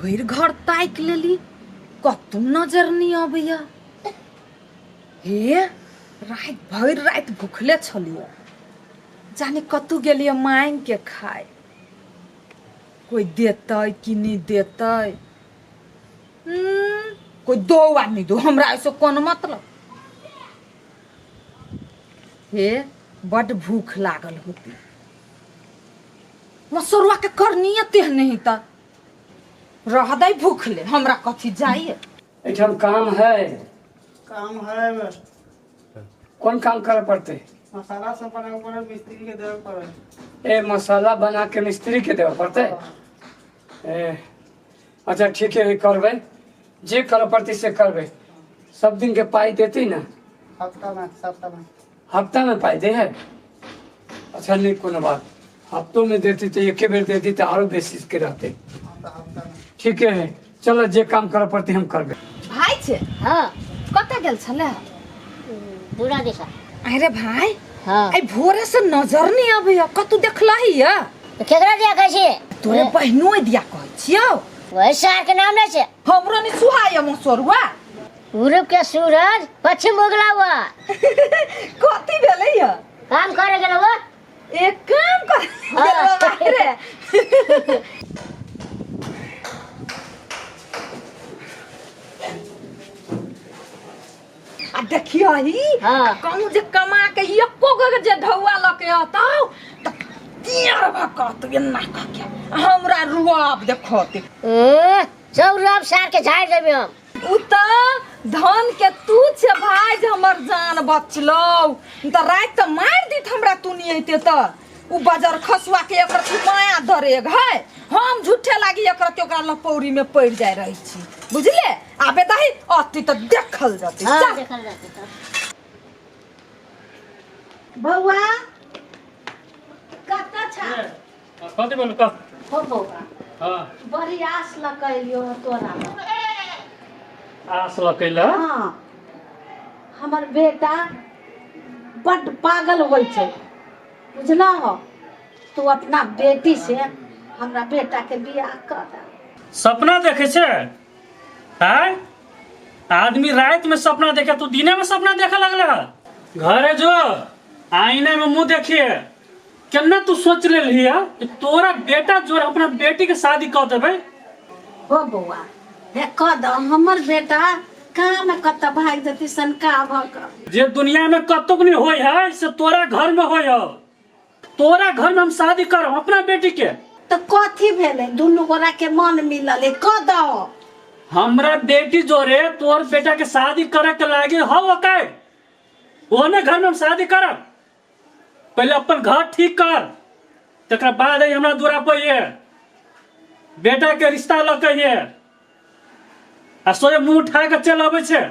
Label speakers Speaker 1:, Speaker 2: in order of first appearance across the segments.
Speaker 1: भरि घर ताकि लेली, कतौ नजर नहि अबैया। हे राति भरि राति भुखले छलियै, जाने कतौ गेलियै मांगि के खाय, कोई देतै कि नहि देतै। कोई दो आ नहि दो, हमरा एहिसँ कोन मतलब। हे बड भूख लागल होती, मसरुआ के करनी तेहने ही त रह दे भूखले, हमरा कथी जाइए।
Speaker 2: एहिठाम काम है।
Speaker 3: काम है बस।
Speaker 2: कोन काम करे पड़ते?
Speaker 3: मसाला सब बनावे पड़े, मिस्त्री के देवे पड़े।
Speaker 2: ए मसाला बना के मिस्त्री के देवे पड़ते? ए अच्छा ठीक है, करबे, जे करे पड़ते से करबे। सब दिन के पाई देती ना?
Speaker 3: हफ्ता में, सप्ताह में।
Speaker 2: हफ्ता में पाई दे है? अच्छा नहीं कोनो बात, हफ्तों में देती तो एक बेर देती तो आरो बेसी के रहते।
Speaker 3: हाँ, तो हफ्ता में।
Speaker 2: ठीक है चलो, जे काम करे पड़ते हम करबे।
Speaker 1: भाई छे।
Speaker 4: हाँ।
Speaker 1: कतऽ गेल छले?
Speaker 4: दूरा दिशा।
Speaker 1: अरे भाई।
Speaker 4: हाँ।
Speaker 1: आई भोरे से नजर नहीं आबैया, कतौ देखलही या?
Speaker 4: तो केकरा दिया कहै छी?
Speaker 1: तोरे बहिनो दिया कहै छियौ।
Speaker 4: वही सार के नाम नहीं छे।
Speaker 1: हमरो नहीं सुहाय मसरुआ।
Speaker 4: पूरब के सूरज पश्चिम उगला हुआ।
Speaker 1: कथी भेलै या?
Speaker 4: काम करे गेल वो।
Speaker 1: एक काम कर।
Speaker 4: हाँ।
Speaker 1: रे। आ देखियो ही।
Speaker 4: हाँ।
Speaker 1: कहूँ जे कमा के एको गो जे ढौआ लऽ के अतौ तऽ तियार भऽ कहतौ एना कऽ के हमरा रुआब देखते।
Speaker 4: ए, सब रुआब सार के झाड़ि देबै हम।
Speaker 1: उ तऽ धन के तू छे भाई जे हमर जान बचलौ, तऽ राति तऽ मारि दित हमरा तू नहीं अइते तऽ। उ बजर खसुआ के एकर तू माया दरेग है, हम झूठे लागी एकर ते ओकरा लपौरी में पड़ जाय रही छी, बुझले? आबे दही अति तऽ देखल जतै।
Speaker 4: हाँ,
Speaker 1: चल।
Speaker 4: देखल जतै तऽ।
Speaker 5: बौआ कतऽ छा?
Speaker 6: कथी बोलू कह।
Speaker 5: हो बौआ।
Speaker 6: हाँ।
Speaker 5: बड़ी आस लगेलियो हँ तोरा पर।
Speaker 6: आस लगेला?
Speaker 5: हाँ, हमर बेटा बड्ड पागल होइ छै, बुझलहो? तू अपना बेटी से हमरा बेटा के बियाह कर दे।
Speaker 6: सपना देखे छे? आय आदमी रात में सपना देखे, तू दिने में सपना देखे लगले हन। घरे जो आईना में मुंह देखिए, केना तू सोच लेलही है कि तोरा बेटा जोर अपना बेटी के शादी कर देबे?
Speaker 5: हो बौआ, हे कह दो, हमर बेटा कहाँ में कतऽ भागि जेतै सनका भऽ कऽ।
Speaker 6: जे दुनिया में कतौ नहीं होय है से तोरा घर में होय है। तोरा घर में हम शादी करब अपना बेटी के।
Speaker 5: तऽ कथी भेलै, दुनू गोरा के मन मिलल है, कह दो।
Speaker 6: हमरा बेटी जोरे तोर बेटा के शादी करे के लागी हौ ओके, ओने घर में हम शादी करब। पहले अपन घर ठीक कर, तकरा बाद आई हमरा दूरा पर ये बेटा के रिश्ता लऽ के ये आ सोए मुंह उठा के चल अबै छै।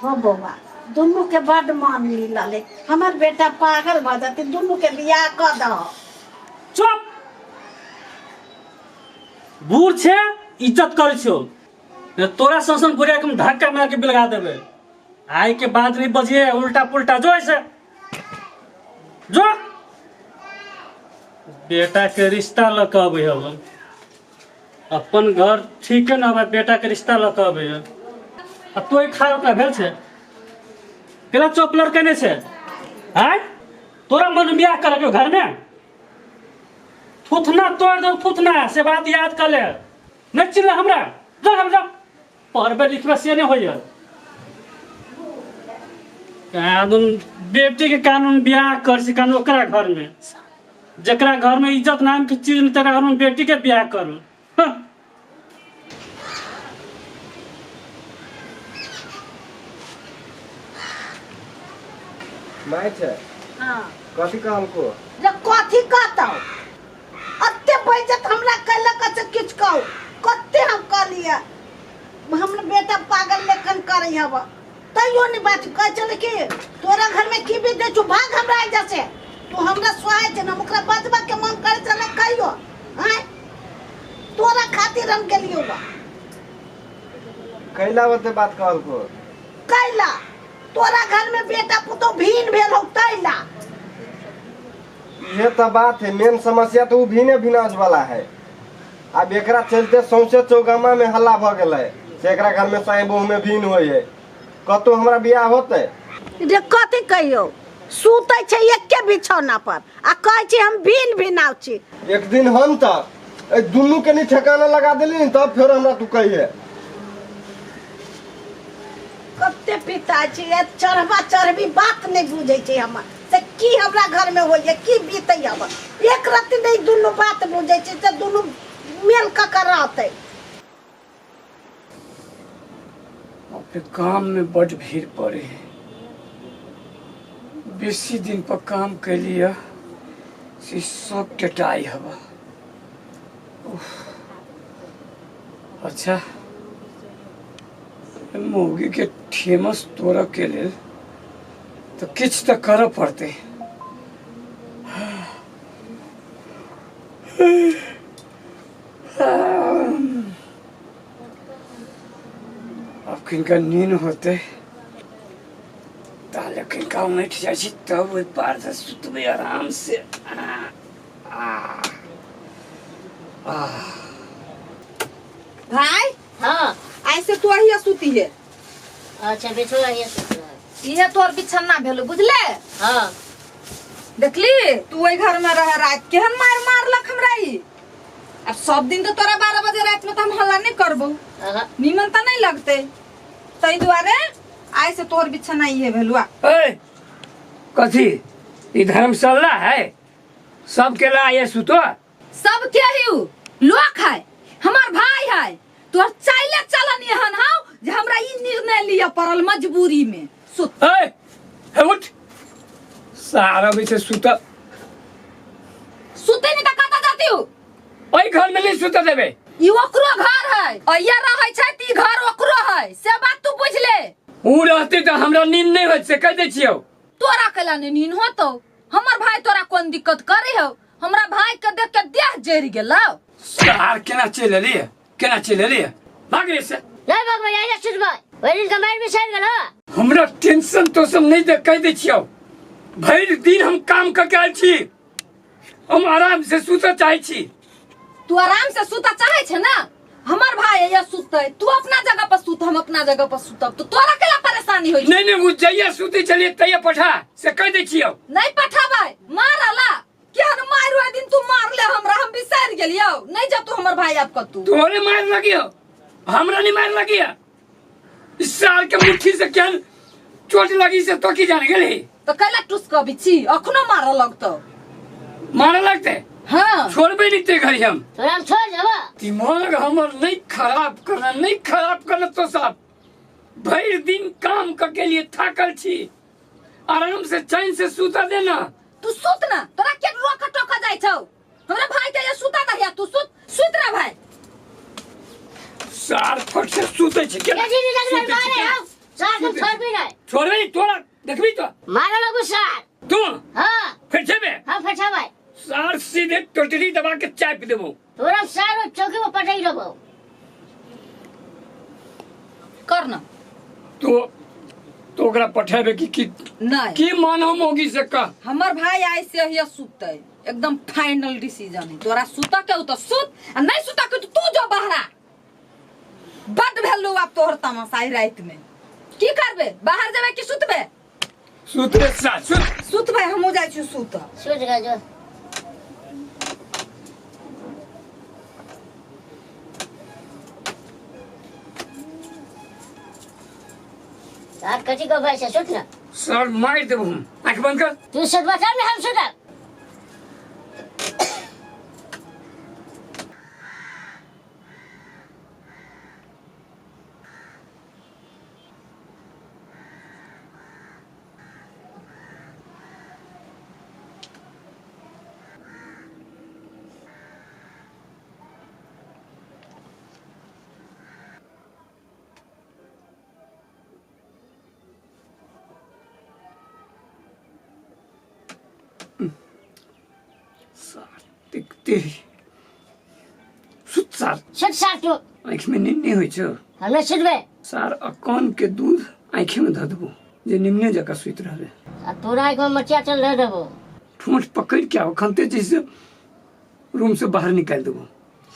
Speaker 5: हो बौआ, दुनू के बड मन मिलल है, हमर बेटा पागल भऽ जेतै, दुनू के बियाह कऽ दह।
Speaker 6: चुप, बूढ़ छै इज्जत करै छौ, तोरा सन बुढ़िया के हम धक्का मार के बिलगा देबै। आइ के बाद नहीं बजिए उल्टा पुल्टा, जो ऐसे जो बेटा के रिश्ता लऽ के अबै हवन, अपन घर ठीक है ना, बेटा के रिश्ता लऽ के अबै है। आ तोय खा ओकरा भेल छै केना चॉकलेट केने छै? आय तोरा मन बियाह करे के घर में थुथना तोड़ दो, थुथना से बात याद कर ले, नहीं चिल्ला हमरा, जा हम जा पढ़बे लिखबे से नहीं होइए। कानून बेटी के कानून बियाह कर से कानून ओकरा घर में, जकरा घर में इज्जत नाम के चीज नहीं तकरा घर में बेटी के बियाह करू। हाँ।
Speaker 7: माय छै।
Speaker 5: हाँ।
Speaker 7: कथी कहलको?
Speaker 5: रे कथी कहतौ, अते बेइज्जत हमरा कैलक से किछु कहू, कते हम कहलियै हमर बेटा पागल लेखन करै हब, तैयो नहीं बात कहै छलै कि तोरा घर में की बीत छु, भाग हमरा एजा से, तू हमरा सोहाय छै ना, ओकरा बजबा के मन करै छलै कहियो, आँय तोरा खातिर हम गेलियो बा।
Speaker 7: कैला ओते बात कहलको?
Speaker 5: कैला तोरा घर में बेटा पुतोह भीन भेल हौ तैला।
Speaker 7: ये तो बात है, मेन समस्या तो उ भीने भिनाज वाला है। आब एकरा चलते सौंसे चौगामा में हल्ला भऽ गेलै से एकरा घर में साई बहु में भिन्न होइ है। कतौ हमरा बियाह होतै?
Speaker 5: रे कथी कहियौ, सुतै छै एके बिछौना पर आ कहै छै हम भिन भिनाउ छी।
Speaker 7: एक दिन हम तऽ एहि दुनू के नहीं ठेकाना लगा देली ने, तब फेर हमरा तू कहिए।
Speaker 5: कते पिता छै, ए चढ़बा चढ़बी बात नहि बुझै छै हमर, से की हमरा घर में होइए, की बीतै हमर, एक रत्ती नहि दुनू बात बुझै छै से दुनू मेल कऽ के रहतै।
Speaker 2: अपने काम में बड भीड़ पड़े है, बेसी दिन पर काम कैलिए से सब टटाई हवा। उफ। अच्छा मौगी के ठेमस तोड़ऽ के लेल तऽ किछु तऽ करऽ पड़तै। आब किनका नींद होतै ताले किनका उठि जाइ छी तब ओहि पार से सुतबै आराम से। आ, आ,
Speaker 1: भाई।
Speaker 4: हाँ।
Speaker 1: ऐसे तू अहिया सुती है।
Speaker 4: अच्छा बिछो ये सुत रहा।
Speaker 1: इहे तोर बिछन्ना भेलो बुझले।
Speaker 4: हाँ।
Speaker 1: देखली तू ओहि घर में रह रात केहन मार मारलक हमरा ई। अब सब दिन तो तोरा 12 बजे रात में तो हम हल्ला नहीं करबो,
Speaker 4: हाँ।
Speaker 1: नीमन तो नहीं लगते, तई दुआरे आइ से तोर बिछना इहे भेलुआ।
Speaker 2: ए कथी ई धर्मशाला है सब के ला ये सुतो?
Speaker 1: सब के ही उ लोक है, हमार भाई है, तोर चाइले चलन एहन हौ जे हमरा ई निर्णय लिअ पड़ल मजबूरी में। सुत।
Speaker 2: ए हे उठ सारा भी से सुत।
Speaker 1: सुते नहीं त कतऽ जाती हो?
Speaker 2: ओई घर में नहीं सुत देबे।
Speaker 1: ई ओकरो घर है, अइया रहै छै त ई घर ओकरो है, से बात तू बुझ ले।
Speaker 2: ऊ रहते त हमरा नींद नहीं होत से कह दै छियौ।
Speaker 1: तोरा कैला नहीं नींद होतो? हमर भाई तोरा कोन दिक्कत करे हो? हमरा भाई के देख के देह जरि गेलौ।
Speaker 2: सार केना चलि एलियै, केना चलि एलियै, भाग रे से।
Speaker 4: नहीं भगवान ये सुतबै ओहि दिन के मारि बिसरि गेल।
Speaker 2: हमरा टेंशन तो सब नहीं दे कह दै छियौ। भरि दिन हम काम कऽ के आयल छी, हम आराम से सुतऽ चाहै छी।
Speaker 1: तू आराम से सुतऽ चाहै छै ना? हमर भाई ये सुतै, तू अपना जगह पर सुत, हम अपना जगह पर सुतब, तो तोरा केला परेशानी होई?
Speaker 2: नहीं नहीं, वो जइया सुतै छलियै तैया पठा से कह दै छियौ।
Speaker 1: नहीं पठाबै, मारला केहन मार ओहि दिन तू मारले हमरा, हम बिसरि गेलियौ। नहीं जतू हमर भाई आब कतू।
Speaker 2: तोरे मार लगियो, हमरा नहीं मार लगिया। इस साल के मुट्ठी से केहन चोट लगी से तो की जान गेली?
Speaker 1: तो कैला टुसकबी छी, अखनो मारऽ लगतौ।
Speaker 2: मारऽ लगतै?
Speaker 1: हाँ।
Speaker 2: छोड़बे नहीं ते घड़ी हम।
Speaker 4: तोरा हम छोड़ देबो।
Speaker 2: दिमाग हमर नहीं खराब करना, नहीं खराब करना तो साहब। भरि दिन काम कर के लिए थाकल छी, आराम से चैन से सुता देना।
Speaker 1: तू सुत ना, तोरा के रोक टोक जाय छौ? हमरा भाई के ये सुता दहिया, तू सुत, सुत रह भाई।
Speaker 2: सार फट से सुते छी केना?
Speaker 4: ये दीदी लगलै
Speaker 2: सुतै छी
Speaker 4: मारे
Speaker 2: केना?
Speaker 4: हौ सार के छोड़बी नहीं।
Speaker 2: छोड़बे नहीं तोरा, देखबी तो।
Speaker 4: मारे लगू सार।
Speaker 2: तू?
Speaker 4: हाँ।
Speaker 2: फिर छेबे?
Speaker 4: हम फिर छेबे।
Speaker 2: सार सीधे टोटली दबा के चाय पी देबो।
Speaker 4: तोरा सार चौकी में पटक देबो।
Speaker 1: कर ना।
Speaker 2: तो ओकरा पठेबे की की
Speaker 1: नहीं।
Speaker 2: की मानो मोगी से कह?
Speaker 1: हमर भाई आइ से हिया सुतै, एकदम फाइनल डिसीजन है। तोरा सुता के तो सुत, आ नहीं सुता के तो तू जो बहरा। बड भेलौ आब तोहर तमाशा राति में। की करबे, बाहर जेबे कि सुतबे?
Speaker 2: सुत रे सा, सुत।
Speaker 1: सुतबे, हमहूँ जाइ छी सुत।
Speaker 4: सुत गे जो। सार कथी को भाई से सुत ना।
Speaker 2: सर मार देबो हम, आंख बंद कर।
Speaker 4: तू सुतबा तब ना हम सुतब।
Speaker 2: सुत सार।
Speaker 4: सुत सार तू।
Speaker 2: आँखि में नींद नहीं होइ छौ।
Speaker 4: हम नहीं सुतबे।
Speaker 2: सार अकन के दूध आँखि में धऽ देबो जे निम्ने जकाँ सुति रहबे।
Speaker 4: आ तोरा आँखि में मचिया चल धऽ देबो।
Speaker 2: ठोंठ पकड़ के अखनते जैसे रूम से बाहर निकाल देबो।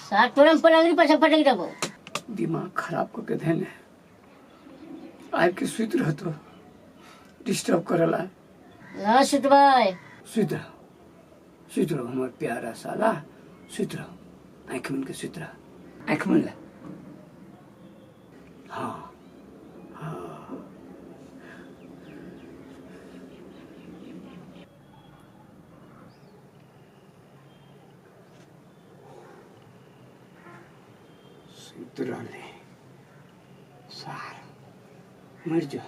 Speaker 4: सार तोरा पलंगरी पर से पटक देबो।
Speaker 2: दिमाग खराब कऽ के धेने आबि के सुति रहतो, डिस्टर्ब करला।
Speaker 4: ना सुतबै।
Speaker 2: सुति रह, सुति रह हमर प्यारा साला, सुति रह, आँखि मुनि के सुति रह, आँखि मुनि ले। हाँ हाँ सुति रहले सार, मर जो।